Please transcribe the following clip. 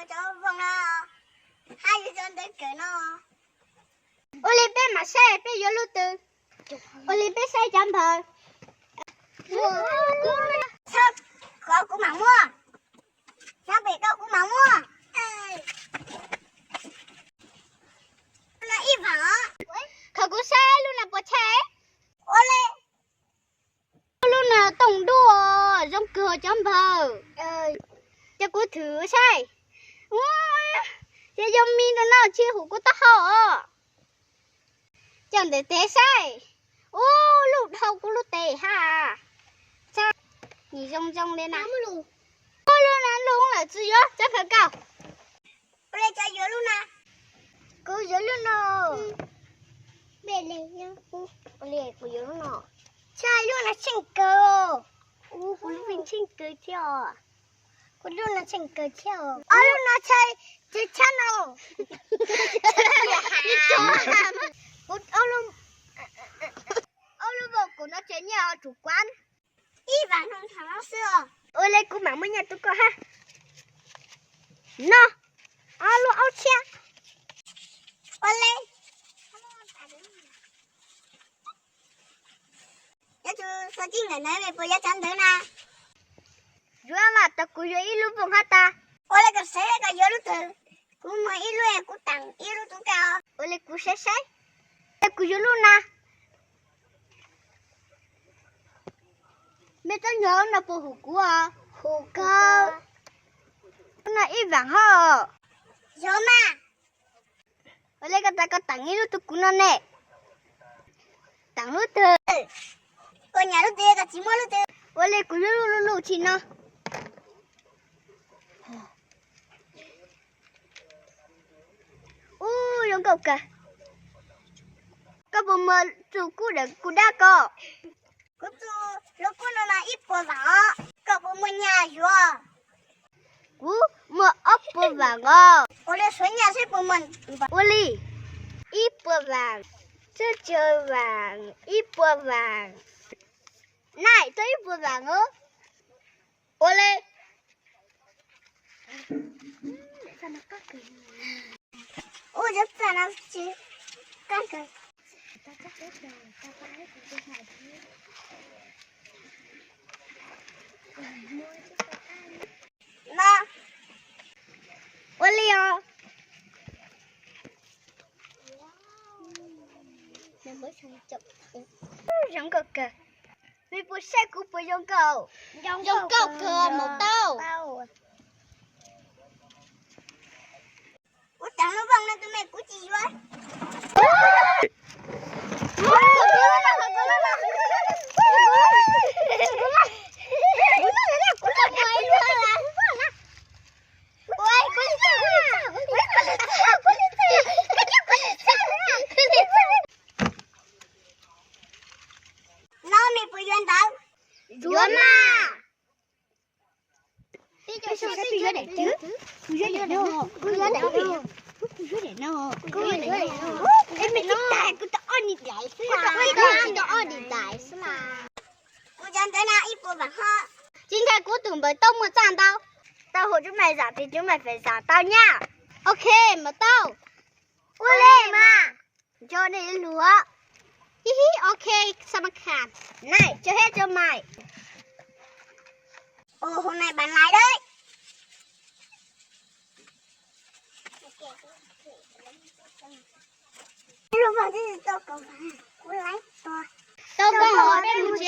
Cov voos no, hab yuav cov ntawv kawm no. Ua li peb mam saib peb yuav lub twg. Ua li peb saib cov npawg. Txhob kov kuv mam muab. Txhob pem koj kuv mam muab. No ib vaam os. Khaws kuv saib lub no puas tshaib. Ua li. Lub no tooj duaj zoo kawg cov npawg. Coj kuv thwm saib. Ces yog me rau no tsis hum kuv taub hau os. Coj ntawm tes saib. Ub, lub dhau kuv lub tes hab. Nim zoo zoo li na. Ub, lub no lub lawm tsis yuav, txhob khaws koj. Ua li cov yuav lub no. Kuv yuav lub no. Ua li kuv yuav lub no. Tshaj lub no tsheej kawg. Ub, kuv lub tsheej kawg thiab os. Kuv lub no tsheej kawg thiab os. Ob lub no tsheej, tsheej tshaj no. Kuv ob lub, ob lub voos kuv no tsheej nyiaj os, tsum kuab. Ib vaam no xwb os. Ua li kuv mam muab nyiaj rau koj hab. No, ob lub aub tshiab. Ua li. Yuav tsum xav txij nkawm ntawd, mej puas yuav cov ntawd na? Yuav mas, tos kuv yuav ib lub voos hab tas. Ua li koj saib koj yuav lub twg, kuv muag ib lub, kuv taam ib lub rau koj. Ua li kuv saib saib, kuv yuav lub na. Mej tub nyog lub no puas hum kuv os? Hum kawg. Lub no ib vaam hab. Yog mas. Ua li koj tas koj taam ib lub rau kuv no ne. Taam lub twg? Koj nyiam lub twg koj tsis muab lub twg. Ua li kuv yuav lub lub lub tshis no. Ub, zoo nkauj kawg. Koj puas muag txuj kub ntawm kuv dab ko? Kuv txuj lub kub no mas ib puas vaam os. Koj puas muaj nyaj yuav? Kuv muaj ob puas vaam os. Ua li suav nyaj seb puas muaj. Ua li, ib puas vaam, tsib caug vaam, ib puas vaam. Naij, tau ib puas vaam os. Ua li. Ub, cov txaj no tsis kaj kawg. No. Ua li os. Zoo nkauj kawg. Mej puas saib kuv puas zoo nkauj? Zoo nkauj kawg maum taub. Kuv taam lub voos no tus me kuv tsis yuav. No mej puas yuav ntawd? Yuav mas. Peb yuav daim twg? Kuv yuav daim no. Kuv yuav daim no. Kuv yuav daim no. Es mej tsis tas kuv tau ob daim xwb. Kuv tau ob daim xwb mas. Kuv cov ntawd na ib puas vaam hab. Tsis ntshai kuv tus npawg Tooj muaj txaj ntau. Tau hum tsub mais zaam tes tsub mais fem zaam tau nyaj. Ok, maum taub. Ua li mas. Nco nej lug. Hi hi, ok, xa ma kham. Naij, tso hab tso mais. Ua hauv nais npaam lais dawb. Lub voos twb tau kaum vaam, kuv laiv tua. Tau kaum vaam, peb mus